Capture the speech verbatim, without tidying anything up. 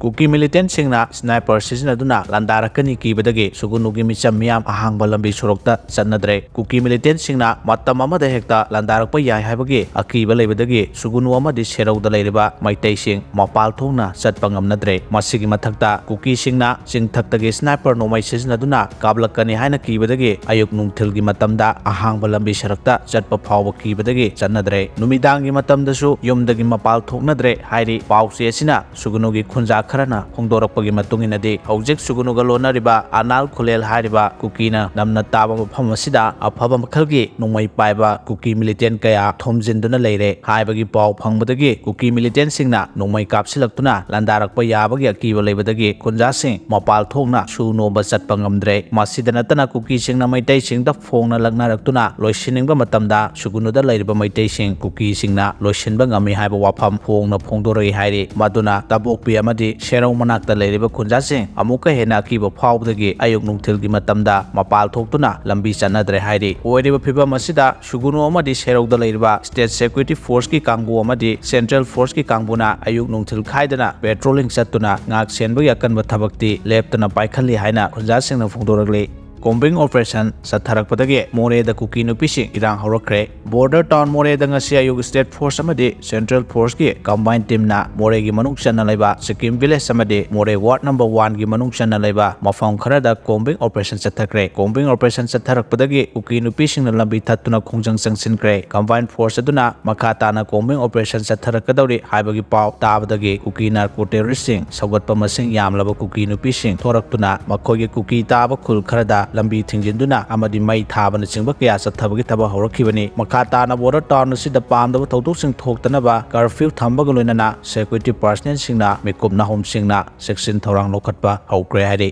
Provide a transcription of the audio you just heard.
ꯀꯨꯀꯤ ꯃꯤꯂꯤꯇꯦꯟꯁꯤꯡꯅ ꯁ꯭ꯅꯥꯏꯄꯔ ꯁꯤꯖꯤꯟꯅꯗꯨꯅ ꯂꯥꯟꯗꯥꯔꯛꯀꯅꯤ ꯀꯤꯕꯗꯒꯤ ꯁꯨꯒꯨꯅꯨꯒꯤ ꯃꯤꯆꯝ ꯃꯤꯌꯥꯝ ꯑꯍꯥꯡꯕ ꯂꯝꯕꯤ ꯁꯣꯔꯣꯛꯇ ꯆꯠꯅꯗ꯭ꯔꯦ꯫ ꯀꯨꯀꯤ ꯃꯤꯂꯤꯇꯦꯟꯁꯤꯡꯅ ꯃꯇꯝ ꯑꯃꯗ ꯍꯦꯛꯇ ꯂꯥꯟꯗꯥꯔꯛꯄ ꯌꯥꯏ ꯍꯥꯏꯕꯒꯤ ꯑꯀꯤꯕ ꯂꯩꯕꯗꯒꯤ ꯁꯨꯒꯨꯅꯨ ꯑꯃꯗꯤ ꯁꯦꯔꯧꯗ ꯂꯩꯔꯤꯕ ꯃꯩꯇꯩꯁꯤꯡ ꯃꯄꯥꯜ ꯊꯣꯛꯅ ꯆꯠꯄ ꯉꯝꯅꯗ꯭ꯔꯦ꯫ ꯃꯁꯤꯒꯤ ꯃꯊꯛꯇ ꯀꯨꯀꯤꯁꯤꯡꯅ ꯆꯤꯡꯊꯛꯇꯒꯤ ꯁ꯭ꯅꯥꯏꯄꯔ ꯅꯣꯡꯃꯩ ꯁꯤꯖꯤꯟꯅꯗꯨꯅ ꯀꯥꯞꯂꯛꯀꯅꯤ ꯍꯥꯏꯅ ꯀꯤꯕꯗꯒꯤ ꯑꯌꯨꯛ ꯅꯨꯡꯊꯤꯜꯒꯤ ꯃꯇꯝꯗ ꯑꯍꯥꯡꯕ ꯂꯝꯕꯤ ꯁꯔꯛꯇ ꯆꯠꯄ ꯐꯥꯎꯕ ꯀꯤꯕꯗꯒꯤ ꯆꯠꯅꯗ꯭ꯔꯦ꯫ ꯅꯨꯃꯤꯗꯥꯡꯒꯤ ꯃꯇꯝꯗꯁꯨ ꯌꯨꯝꯗꯒꯤ ꯃꯄꯥꯜ ꯊꯣꯛꯅꯗ꯭ꯔꯦ ꯍꯥꯏꯔꯤ ꯄꯥꯎꯆꯦ ꯑꯁꯤꯅ ꯁꯨꯒꯨꯅꯨꯒꯤ ꯈꯨꯟꯖꯥ ꯈꯔꯅ ꯐꯣꯡꯗꯣꯔꯛꯄꯒꯤ ꯃꯇꯨꯡ ꯏꯟꯅꯗꯤ, ꯍꯧꯖꯤꯛ ꯁꯨꯒꯨꯅꯨꯒ ꯂꯣꯟꯅꯔꯤꯕ ꯑꯅꯥꯜ ꯈꯨꯂꯦꯜ ꯍꯥꯏꯔꯤꯕ ꯀꯨꯀꯤꯅ ꯅꯝꯅ ꯇꯥꯕ ꯃꯐꯝ ꯑꯁꯤꯗ ꯑꯐꯕ ꯃꯈꯜꯒꯤ ꯅꯣꯡꯃꯩ ꯄꯥꯏꯕ ꯀꯨꯀꯤ ꯃꯤꯂꯤꯇꯦꯟ ꯀꯌꯥ ꯊꯣꯝꯖꯤꯟꯗꯨꯅ ꯂꯩꯔꯦ ꯍꯥꯏꯕꯒꯤ ꯄꯥꯎ ꯐꯪꯕꯗꯒꯤ ꯀꯨꯀꯤ ꯃꯤꯂꯤꯇꯦꯟꯁꯤꯡꯅ ꯅꯣꯡꯃꯩ ꯀꯥꯞꯁꯤꯜꯂꯛꯇꯨꯅ ꯂꯥꯟꯗꯥꯔꯛꯄ ꯌꯥꯕꯒꯤ ꯑꯀꯤꯕ ꯂꯩꯕꯗꯒꯤ ꯈꯨꯟꯖꯥꯁꯤꯡ ꯃꯄꯥꯜ ꯊꯣꯛꯅ ꯁꯨ ꯅꯣꯝꯕ ꯆꯠꯄ ꯉꯝꯗ꯭ꯔꯦ꯫ ꯃꯁꯤꯗ ꯅꯠꯇꯅ ꯀꯨꯀꯤꯁꯤꯡꯅ ꯃꯩꯇꯩꯁꯤꯡꯗ ꯐꯣꯡꯅ ꯂꯛꯅꯔꯛꯇꯨꯅ ꯂꯣꯏꯁꯤꯟꯅꯤꯡꯕ ꯃꯇꯝꯗ ꯁꯨꯒꯨꯅꯨꯗ ꯂꯩꯔꯤꯕ ꯃꯩꯇꯩꯁꯤꯡ ꯀꯨꯀꯤꯁꯤꯡꯅ ꯂꯣꯏꯁꯤꯟꯕ ꯉꯝꯃꯤ ꯍꯥꯏꯕ ꯋꯥꯐꯝ ꯐꯣꯡꯅ ꯐꯣꯡꯗꯣꯔꯛꯏ ꯍꯥꯏꯔꯤ꯫ ꯃꯗꯨꯅ ꯇꯥꯕꯣꯛꯄꯤ ꯑꯃꯗꯤ ꯁꯦꯔꯧ ꯃꯅꯥꯛꯇ ꯂꯩꯔꯤꯕ ꯈꯨꯟꯖꯥꯁꯤꯡ ꯑꯃꯨꯛꯀ ꯍꯦꯟꯅ ꯑꯀꯤꯕ ꯐꯥꯎꯕꯗꯒꯤ ꯑꯌꯨꯛ ꯅꯨꯡꯊꯤꯜꯒꯤ ꯃꯇꯝꯗ ꯃꯄꯥꯜ ꯊꯣꯛꯇꯨꯅ ꯂꯝꯕꯤ ꯆꯠꯅꯗ꯭ꯔꯦ ꯍꯥꯏꯔꯤ꯫ ꯑꯣꯏꯔꯤꯕ ꯐꯤꯕꯝ ꯑꯁꯤꯗ ꯁꯨꯒꯨꯅꯨ ꯑꯃꯗꯤ ꯁꯦꯔꯧꯗ ꯂꯩꯔꯤꯕ State Security Forceꯀꯤ ꯀꯥꯡꯕꯨ ꯑꯃꯗꯤ Central Forceꯀꯤ ꯀꯥꯡꯕꯨꯅ ꯑꯌꯨꯛ ꯅꯨꯡꯊꯤꯜ ꯈꯥꯏꯗꯅ patrolling ꯆꯠꯇꯨꯅ ꯉꯥꯛ ꯁꯦꯟꯕꯒꯤ ꯑꯀꯟꯕ ꯊꯕꯛꯇꯤ ꯂꯦꯞꯇꯅ ꯄꯥꯏꯈꯠꯂꯤ ꯍꯥꯏꯅ ꯈꯨꯟꯖꯥꯁꯤꯡꯅ ꯐꯣꯡꯗꯣꯔꯛꯂꯤ꯫ Combing operation ꯆꯠꯊꯔꯛꯄꯗꯒꯤ ꯃꯣꯔꯦꯗ ꯀꯨꯀꯤ ꯅꯨꯄꯤꯁꯤꯡ ꯏꯔꯥꯡ ꯍꯧꯔꯛꯈ꯭ꯔꯦ꯫ Border town ꯃꯣꯔꯦꯗ ꯉꯁꯤ ꯑꯌꯨꯛ State Force ꯑꯃꯗꯤ Central Forceꯀꯤ combined teamꯅ ꯃꯣꯔꯦꯒꯤ ꯃꯅꯨꯡ ꯆꯟꯅ ꯂꯩꯕ ꯁꯤꯛꯀꯤꯝ village ꯑꯃꯗꯤ ꯃꯣꯔꯦ ward number oneꯒꯤ ꯃꯅꯨꯡ ꯆꯟꯅ ꯂꯩꯕ ꯃꯐꯝ ꯈꯔꯗ combing operation ꯆꯠꯊꯈ꯭ꯔꯦ꯫ Combing operation ꯆꯠꯊꯔꯛꯄꯗꯒꯤ ꯀꯨꯀꯤ ꯅꯨꯄꯤꯁꯤꯡꯅ ꯂꯝꯕꯤ ꯊꯠꯇꯨꯅ ꯈꯣꯡꯖꯪ ꯆꯪꯁꯤꯟꯈ꯭ꯔꯦ꯫ Combined force ꯑꯗꯨꯅ ꯃꯈꯥ ꯇꯥꯅ combing operation ꯆꯠꯊꯔꯛꯀꯗꯧꯔꯤ ꯍꯥꯏꯕꯒꯤ ꯄꯥꯎ ꯇꯥꯕꯗꯒꯤ ꯀꯨꯀꯤ narco terroristꯁꯤꯡ ꯁꯧꯒꯠꯄ ꯃꯁꯤꯡ ꯌꯥꯝꯂꯕ ꯀꯨꯀꯤ ꯅꯨꯄꯤꯁꯤꯡ ꯊꯣꯔꯛꯇꯨꯅ ꯃꯈꯣꯏꯒꯤ ꯀꯨꯀꯤ ꯇꯥꯕ ꯈꯨꯜ ꯈꯔꯗ ꯂꯝꯕꯤ ꯊꯤꯡꯖꯤꯟꯗꯨꯅ ꯑꯃꯗꯤ ꯃꯩ ꯊꯥꯕꯅꯆꯤꯡꯕ ꯀꯌꯥ ꯆꯠꯊꯕꯒꯤ ꯊꯕꯛ ꯍꯧꯔꯛꯈꯤꯕꯅꯤ꯫ ꯃꯈꯥ ꯇꯥꯅ border town ꯑꯁꯤꯗ ꯄꯥꯝꯗꯕ ꯊꯧꯗꯣꯛꯁꯤꯡ ꯊꯣꯛꯇꯅꯕ curfew ꯊꯝꯕꯒ ꯂꯣꯏꯅꯅ security personnelꯁꯤꯡꯅ ꯃꯤꯀꯨꯞ ꯅꯥꯍꯨꯝꯁꯤꯡꯅ ꯆꯦꯛꯁꯤꯟ ꯊꯧꯔꯥꯡ ꯂꯧꯈꯠꯄ ꯍꯧꯈ꯭ꯔꯦ ꯍꯥꯏꯔꯤ꯫